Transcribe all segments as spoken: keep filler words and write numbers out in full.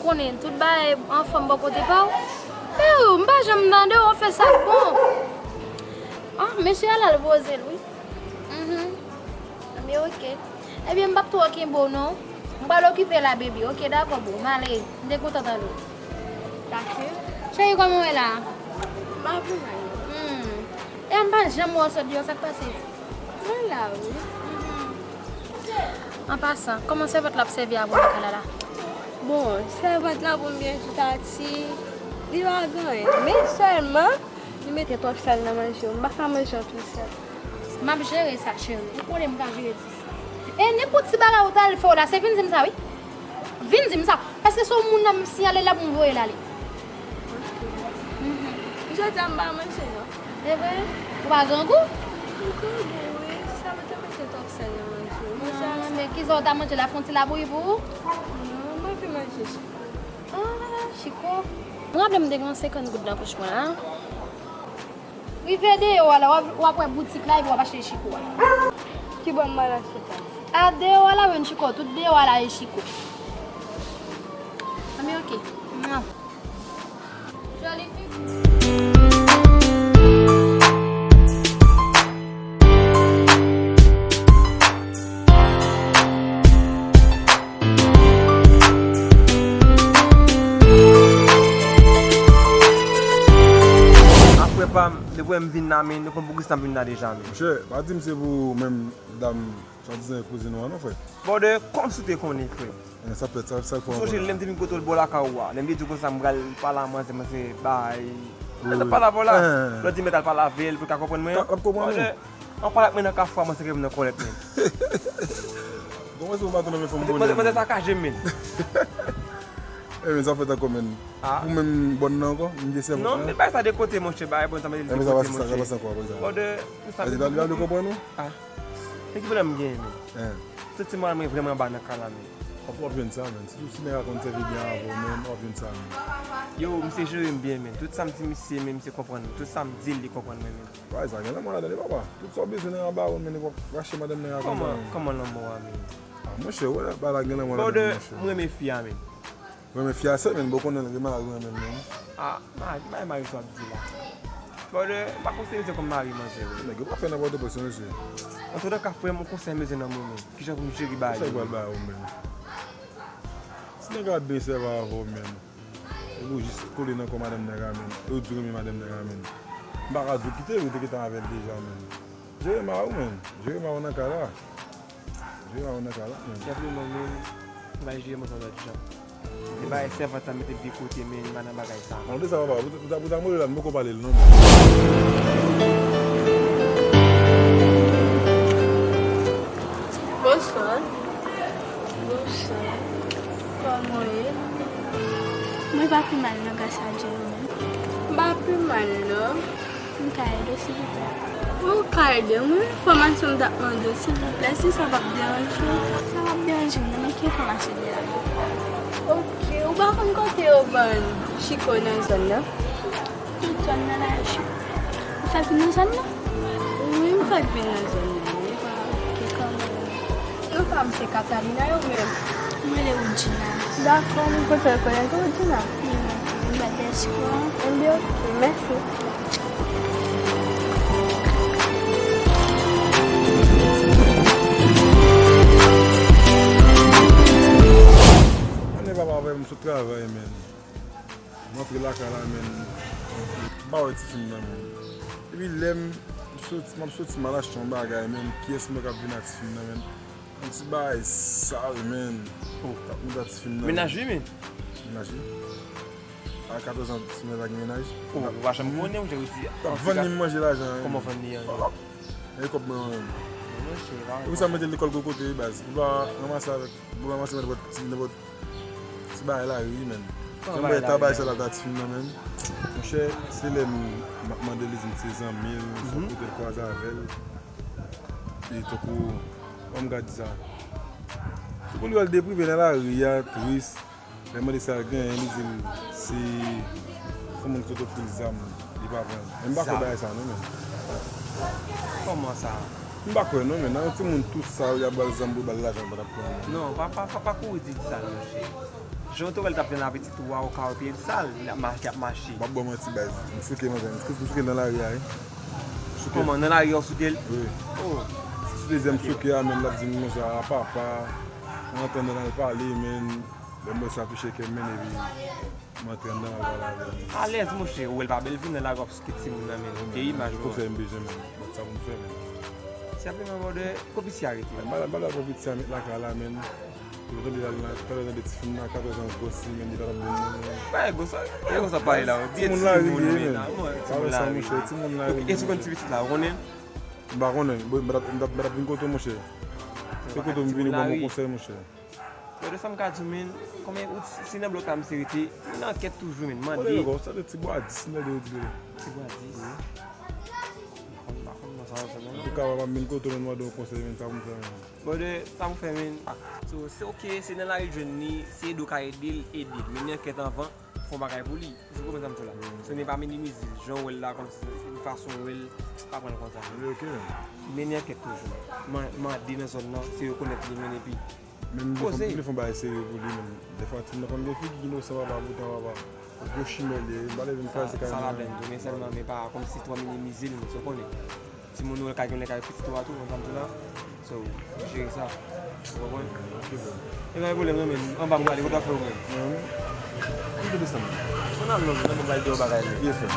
Konnen tout bagay anfòm bò kote pa w. Ew, m pa janm tande w fè sa k bon. Ah, mesye a l al poze l, wi. Mhm. Anben, oke. Ebyen, m p ap twò kenbe w, non. M pral okipe la, baby. Oke, dakò, boo. M ale. M te kontan tande w. Dakò. Cheri, kòman w ye la? M pa pi mal, non. Hmm. E m pa janm wè w sot deyò, sa k pase? Mwen la, wi. An pasan, kòman sèvant la ap sèvi avè w nan kay la la? Bon, sèvant la bon byen tout ati, li pa gen anyen. Men sèlman, li mete twòp sèl nan manje yo. M pa ka manje anpil sèl. M ap jere sa, cheri. Ou konnen m ka jere ti sa. E nenpòt ti bagay ou ta al fè w la, se vin di m sa, wi. Vin di m sa. Paske se yon moun nan m siyale la pou m voye l ale. Mhm. Jodi a m pa manje, non. E vre? Ou pa grangou? M grangou, wi. Se sa mwen te mete twòp sèl nan manje. Manje a. Ah, men kisa w ta manje la? Fè yon ti labouyi pou ou? Non, mwen vle manje chiko. Ah, chiko. Mwen raple m te gen yon senkant goud nan pòch mwen la. Rive deyò a la, w ap, w ap wè boutik la, epi w ap achte chiko a. Kibò m pral achte sa? A deyò a la, w jwenn chiko, tout deyò a la, e chiko. Anben, oke. Mwa. Joli fi. Apre pa m, depi w wè m vin la, men, nou konn pou kisa m vin la deja, men. Monchè, pa di m se pou menm dam, swadizan kouzin ou an, non, frè. Brother, kòmsi w te konnen, frè. Men sa fèt, sa, sa fè. Ou sonje lè m te vin kote w bò lakay ou a, lè m te di w konsa m pral pale a manzè, manzè bay. Ou te pale avè w la. Lè w di m al pale avè l pou l ka konprann mwen. L ap konprann ou. Brother, an pale ak mwen nan kafou a, manzè kè m nan kòlèt, men. Bon, mwen se pou m pa tounen men fanm bonè. Manzè, manzè sakaje m, men. E men sa fèt ankò, men. Ah. Pou menm bòn nan ankò, m te sèvi. Non, men bay sa de kote, monchè, bay bòn sa, men de kote, monchè. E men sa pase, sa pase ankò, apre sa. Brother, nou sa. Li pa, li pa vle konprann ou? Ah. Men ki pwoblèm m genyen, men? Hein. Santi m al mwen vrèman anba nan kay la, men. W ap, w ap jwenn sa, men. Sitou si nèg la konn sèvi byen avè w, men, w ap jwenn sa, men. Yo, misye jere m byen, men. Tout sa m di misye, men misye konprann mwen. Tout sa m di l, li konprann mwen, men. Bagay sa gen lanmò ladan li, papa. Tout sa w bezwen nèg la ba ou, men, w ap rache madanm nèg la konsa, men. Kòman, kòman lanmò a, men? Ah, monchè, wè, bagay la gen lanmò ladan li, monchè. Brother, m renmen fi a, men. Renmen fi a sèl, men, bon, konnen l gen mari renmen l, men. Ah, mari, mari, mari sa w ap di la. Brother, m pa konsidere misye kòm mari manzè, wi. Nèg yo pa fè nenpòt kisa, mesye. Antouka, frè m, yon konsèy m bezwen nan men w, men. Kijan pou m jere bagay yo? Konsèy pral ba ou, men. Si nèg la byen sèvi avè w, men, epi w jis kole nan kò madanm nèg la, men, e w di w renmen madanm nèg la, men, m pa ka di w kite l, ou te gentan avè l deja, men. Jere mari w, men. Jere mari w nan kay la. Jere mari w nan kay la, men. Senpleman, men, m pral jere mwen sa lòt jan. Se bagay sèvant la mete de kote, men, m pa nan bagay sa. An de sa, papa, ou ta, ou ta, ou ta mole la, m poko pale l, non, men. Bonswa. Bonswa. Kòman w ye? Mwen pa pi mal, non, gras a Dye, ou menm? M pa pi mal, non. M ka ede w, silvouplè? Ou ka ede m, wi. Enfòmasyon m t ap mande w, silvouplè, si sa p ap deranje w. Sa p ap deranje m, non, men ki enfòmasyon w vle la? Oke, ou pa konn kote yo vann chiko nan zòn nan? Tout zòn nan la, chiko. Ou fèk vin nan zòn nan? Wi, m fèk vin nan zòn nan, wi. Ah, oke, kòman w rele? Non, pa m se Catalina, e ou menm? Mwen rele Woodjina. Dakò, m kontan rekonèt ou, Woodjina. Wi, mwen tou. M pa dèsko. Ebyen, oke, mèsi. Ane papa avè m sou travay, men. M antre lakay la, men, m pa wè tifi m nan, men. Epi lè m soti, m ap soti, m al achte yon bagay, men, kiyès mwen k ap vin ak tifi m nan, men? Yon ti bagay sal, men. Oh. T ap mouda tifi m nan, men. Mennaj li, men? Mennaj li? A katòz an, tifi m nan pa gen mennaj. Oh, ou pa janm konnen, ou te resi. T ap vann li manje lajan, men. Kòman vann li an? E kòb mwen, men. Epi sa m mete l lekòl gwo kote, baz. Li pa ranmase avèk, li pa ranmase nenpòt ti, nenpòt ti bagay lari, wi, men. Jan m wè ta bay sa la, ta tifi m nan, men. Monchè, se lè m, m ap mande l, li di m se zanmi l, se kote l kwaze avè l. E tankou, kòman m ka di sa? Se pou li wè l deprive nan lari a, tris. Lè m mande sa l genyen, li di m se yon moun ki sot ofri l zam, li pa pran. Men m pa kwè bagay sa non, men. Kòman sa? M pa kwè non, men. Nan yon timoun tou sal, y ap ba l zam pou ba l lajan, l pa t ap pran non. Non, pa, pa, pa, pa kouri di sa non, monchè. Jan w te wè l t ap plenn apetit ou a, ou ka wè pye l sal, l ap mache, l ap mache. M ap ba w manti, baz. M souke, manzè. M souke, m souke l nan lari a, wi. M souke. Kòman, nan lari a, ou souke l? Wi. Oh. Sou dezyèm souke a, menm, l ap di m konsa, "A, papa, mwen antann nan al pale, menm." Lè m wè sa touche kè m, menm, epi m antre anndan, m al pale avè l. Alèz, monchè, ou wè l pa bèl vin nan lari w ap souke timoun nan, menm. Gen imaj ou. Konsèy m bezwen, menm. Sa pou m fè, menm. Sa fè, menm, bòdè, konpiti a rete. M pa la, m pa la konpiti a met lakay la, menm. Yo tande la, la, talè tande ti fanm nan katrèz an gwòs li menm li pa t ap jwenn moun. Bagay gwòs sa, bagay gwòs sa parèy la, wi. Timoun lari li ye menm. Timoun lari. Timoun lari. Epi, èske ou konn ti pitit la, ou konnen? M pa konnen. Bon, m pa t ap, m pa t ap, m pa t ap vin kote w, monchè. Se kote w m vini ban mwen konsèy, monchè. Bòdè, sa m ka di w, menm, konbyen ou, si nan blòk la misye rete, li nan ankèt toujou, menm, mande. Bòdè, sa de ti bwa dis m tande yo di. Ti bwa dis? Wi. M pa konn, m pa konn nan sa yo fè, menm. Antouka, papa m vin kote w, menm, mande yon konsèy, menm, sa pou m fè, menm. Bòdè, sa pou fè, menn. So, se oke, se nan lari l jwenn li, se ede w ka ede l, ede l. Mennen ankèt anvan, fè yon bagay pou li. Ou konprann sa m di w la? So, men pa minimize l, jan w wè l la, kòmsi, fason w wè l, pa pran l konsa. Li oke, menn. Mennen ankèt toujou. Man-, mande nan zòn nan, se rekonèt li, menn, epi poze. Menm li fè yon bagay serye pou li, menn. Dèfwa, timoun nan konn gen figi inosan, papa, poutan, papa. Gwo chimè li ye, m pa leve m kraze kay moun. Sa la bèl tou, men sèlman, men pa kòmsi twò minimize l, men sa w konnen. Timoun ou wè ka gen lè ka pitit ou a tou, konn sa m di w la. So, jere sa. Ou konprann? Ok, bro. E pa gen pwoblèm non, men anba m prale, kote w ap fè ou menm? Mwen, m te desann. Mwen al non, men mwen pral di w bagay li. Yes, sir.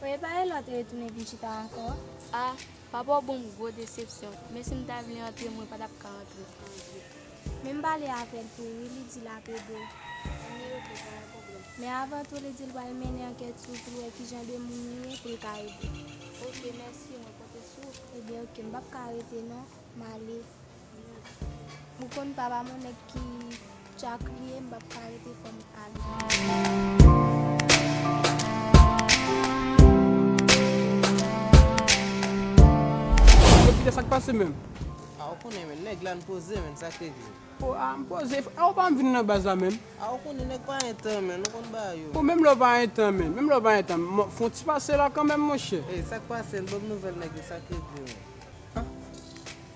Wi, pa e lè w te retounen vin chita ankò? A, papa w ban m gwo desepsyon. Men si m ta vle antre, mwen pa t ap ka antre. Men m pale avè l tou, wi, li di l ap ede w. Men avan tou, li di l pral mennen ankèt sou ou pou l wè kijan de moun ou ye, pou l ka ede w. Ok, mèsi, mwen konte sou ou. Ebyen, ok, m p ap ka rete non, m ale. Ou konn papa m yon nèg ki tchak li ye, m p ap ka rete, fò m ale. Yo, kite sa k pase menm? A, ou konnen, men nèg la n poze, men sa k regle. O, a, m poze. A, ou pa m vin nan baz la menm? A, ou konnen nèg pa gen tan, men, ou konn bagay yo. O, menm lè w pa gen tan, men, menm lè w pa gen tan, m, fè yon ti pase la kanmenm, monchè. Ey, sa k pase? N ban m nouvèl nèg yo, sa k regle, men.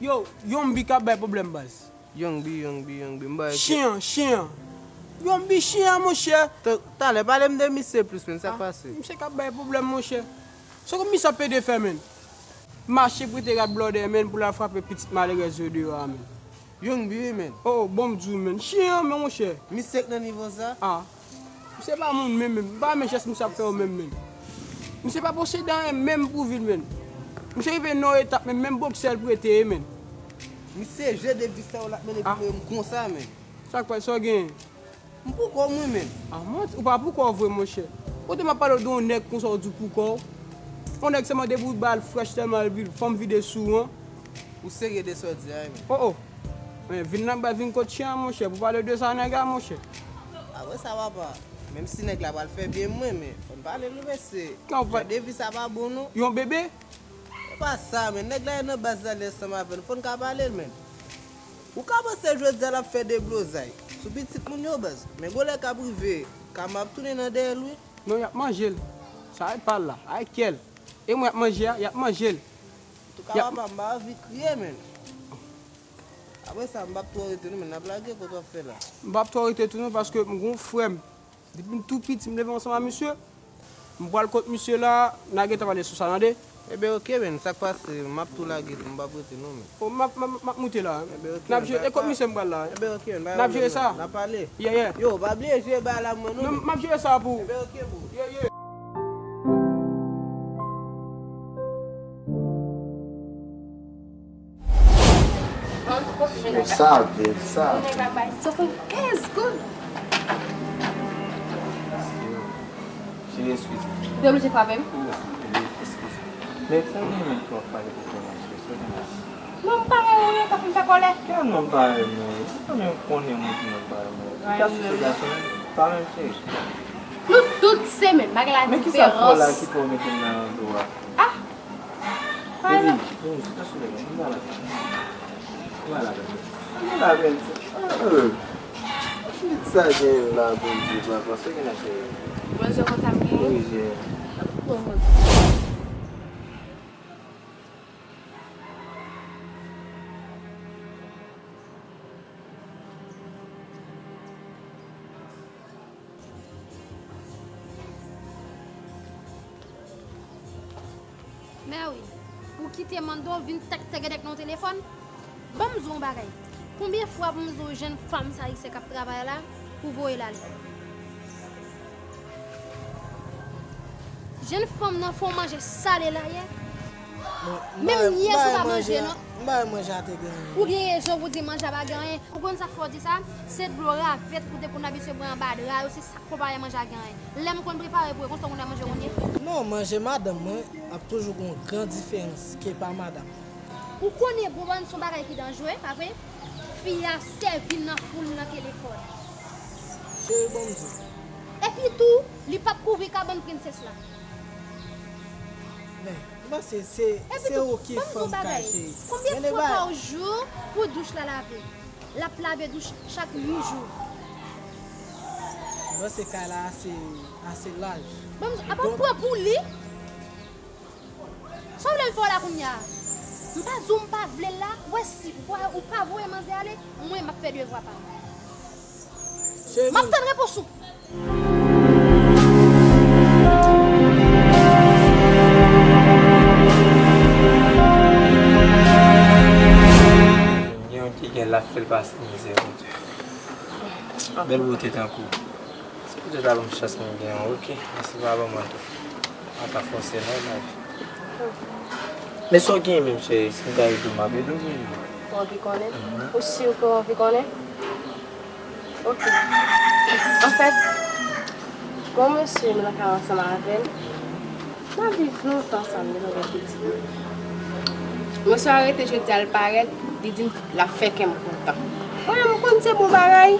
Yo, Yonbi k ap bay pwoblèm, baz. Yonbi, Yonbi, Yonbi, m bay. Chen an, chen an. Yonbi, chen an, monchè. Ta-, talè, pale m de misye plis, men, sa k pase? Misye k ap bay pwoblèm, monchè. Se kòm misye ap pede fè, men. Mache prete rad blòdè, men, pou l al frape pitit malerèz yo deyò a, men. Yonbi, wi, men. O, o, bon, m di w, men. Chen an, men, monchè. Misye k nan nivo sa? A. Misye pa moun menm, menm. M pa renmen jès misye ap fè yo menm, menm. Misye pa posede anyen menm pou vi l, menm. Misye rive nan yon etap, menm, menm boksè l prete ye, menm. Misye je de vis sa yo l ap mennen pou mwen konsa, menm. Sa k fè, sa w genyen? M poukò m wi, menm. A, manti, ou pa poukò vre, monchè. Kote m ap pale w de yon nèg konsa, w di w poukò w? Yon nèg sèlman depi w ba l frèch sèlman, l vin, fanm vide sou ou an. Ou serye de sa w di a, wi, menm. O, o. Men vin nan bay, vin kot chen an, monchè, pou pale de sa nèg la, monchè. Apre sa, papa, menm si nèg la pral fè byen mwen, men fò n pale l wi, mesye. Jan de vi sa pa bon, non. Yon bebe? E pa sa, men nèg la nan baz la, li ansanm avè n, fò n ka pale l, men. Ou ka panse jodi a l ap fè deblozay sou pitit moun yo, baz? Men gon lè k ap rive, kama ap tounen nan dèyè l, wi. Non, y ap manje l. Sa e pa l la, a e kè l. E mwen y ap manje a, y ap manje l. Antouka, papa, m pa anvi kriye, men. Apre sa, m p ap twò rete non, men n ap lage, kote w ap fè la? M p ap twò rete tou non, paske m gon frè m. Depi m tou piti, m leve ansanm ak misye. M pral kot misye la, n a gentan pale sou sa, tande. Enben, oke, men, sa k pase, m ap tou lage tou, m p ap rete non, men. O, m ap, m ap, m ap moute la. Enben, oke, n ap jere, e kot misye m pral la. Enben, oke, men, n ap jere sa. N ap pale. Yeah, yeah. Yo, pa bliye jere bagay la pou mwen non, men. Non, m ap jere sa pou ou. Enben, oke, bro. Yeah, yeah. Yo, sa bèl, sa. Swasann kenz goud. Cheri, eskize. Ou te oblije frape m? Wi, eskize. Men sa gen menm pou w ap pale pou fè mache, sa gen mache. Non, m pa renmen w, pa fin fè kòlè. Ki a non, m pa renmen w? Se pa menm konnen moun ki non pa renmen w. Ou ka sou se gason menm? Pa menm cheri. Nou tout se menm, bagay la diferans. Men ki sa fò la ki fè w mete m nan do a? Ah! Baby, vini, vin sou lè, vin la. Vin la, vin la, vin. Ki sa gen la, Bondye, papa, sa gen la, cheri? Mwen, se konsa m genyen. Wi, cheri. Mary, ou kite Mando vin tèk tègèdèk nan telefòn? Ban m di w yon bagay. Konbyen fwa pou m di w jèn fanm sa ayisyen k ap travay la, pou voye l ale? Jèn fanm nan fè w manje sale la yè. Menm nyès ou pa manje non. M pa wè manje a te gen anyen. Ou gen rezon pou di manje a pa gen anyen. Ou konn sa k fè w di sa? Se dlo ravèt ou te konn abitye bwè anba dra yo, se sa k fè w pa wè manje a gen anyen. Lè m konn prepare pou yo, konsa w konn wè manje kounye. Non, manje madanm mwen ap toujou gen yon gran diferans ke pa madanm mwen. Ou konnen bon bann se yon bagay ki danjere, pa vre? Fi a sèvi nan foul nan telefòn. Cheri, ban m di w. Epi tou, li p ap kouvri kabann prensès la. Men, m panse se, se ou ki fanm kay, cheri. Konbyen fwa pa jou pou douch la lave? L ap lave douch chak uit jou. M panse kay la ase, ase laj. Bon, apa w pran pou li? Sa w vle l fè w la kounye a? M pa di w m pa vle l la, ou wè si ou pa, ou pa voye manzè ale, mwen m ap fè devwa pa m. M ap tann repons ou. Gen yon ki gen l ap fè l pase mizè, Bondye. Bèl bote tankou. Se Bondye ta ban m chans mwen gen yon, oke. Men si l pa ban mwen tou, m pa ka fòse non lavi. Men sa w gen menm, cheri, si m ta ede w, m ap ede w, cheri. Ou anvi konnen? Mhm. Ou si ke w anvi konnen? Oke. Anfèt, gon mesye m nan kay ansanm avè l. N ap viv lontan ansanm, depi nou gen pitit. Mesye a rete jodi a, l parèt, li di m l ap fè kè m kontan. Mwen menm, m konn se bon bagay.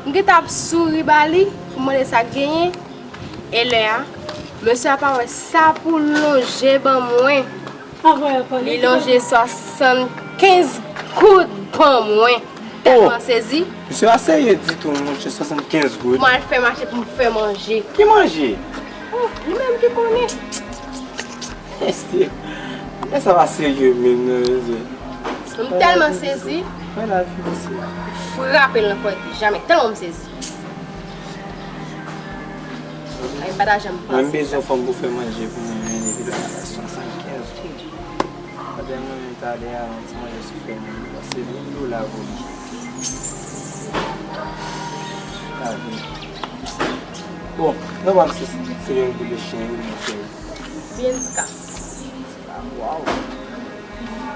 M gentan ap souri ba li pou mande sa k genyen. E lè a, mesye a pa wè sa pou l lonje ban mwen. Li lonje swasannkenz goud ban mwen. Tèlman sezi. Mesye a serye ditou, monchè, swasannkenz goud. M al fè mache pou m fè manje. Ki manje? Oh, li menm ki konnen. Mesye, men sa pa serye menm non, mesye. M tèlman sezi. Mwen la vin isi. Frape l nan kò epi jamè, tèlman m sezi. Ay, m pa ta janm panse sa. Mwen bezwen fanm pou fè manje pou mwen, men epi la swasannkenz goud. Pandan mwen menm talè a, yon ti manje sou fè mwen, se mil dola pou li. Bon, nou pa m si se yon gou de chen wi, monchè. Bianca. Wow.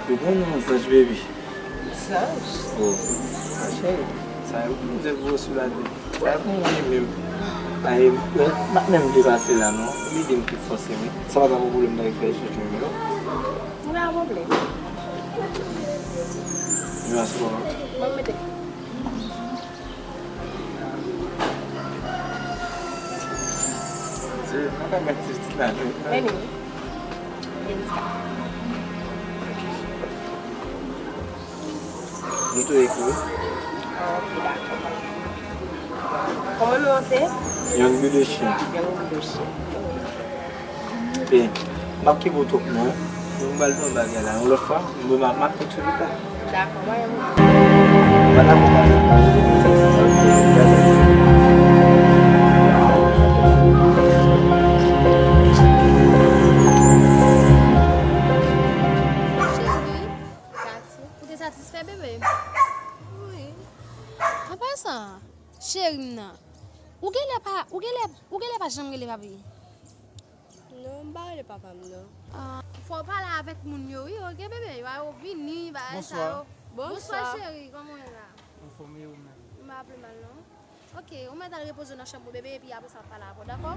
Yo bon non, Zanj Baby. Zanj? Oh, ma cheri, sa yo pou mwen di pou sou la de. Sa yo pou mwen menm. Ay, m pa t menm vle pase la non. Li di m ki fòse mwen. Sa pa ta pou pwoblèm nan fè echanj nimero. M pa pwoblèm. Nimero sou kòman? Mwen mete. Anyway. Gen sa. Nou tou ekri wi. Ah, ok, dakò. Kòman non an se? Young Budochi. Young Budochi. Be, m ap kenbe w twòp non. Mwen m pral fè yon bagay la. Yon lòt fwa, mwen m ap, m ap tek sou pita. Dakò, mwen menm. Mwen dakò, mwen. Respè, bebe. Wi. An pasan, cheri m nan, ou genlè pa, ou genlè, ou genlè pa janm rele papi? Non, m pa rele papa m, non. Ah, fò w pale avèk moun yo, wi, oke, bebe? Yo, yo vini, bagay sa yo. Bonswa. Bonswa, cheri, kòman w ye la? Anfòm, e ou menm? M pa pi mal, non. Oke, ou mèt al repoze w nan chanm ou, bebe, epi apre sa, m ap pale avè w, dakò?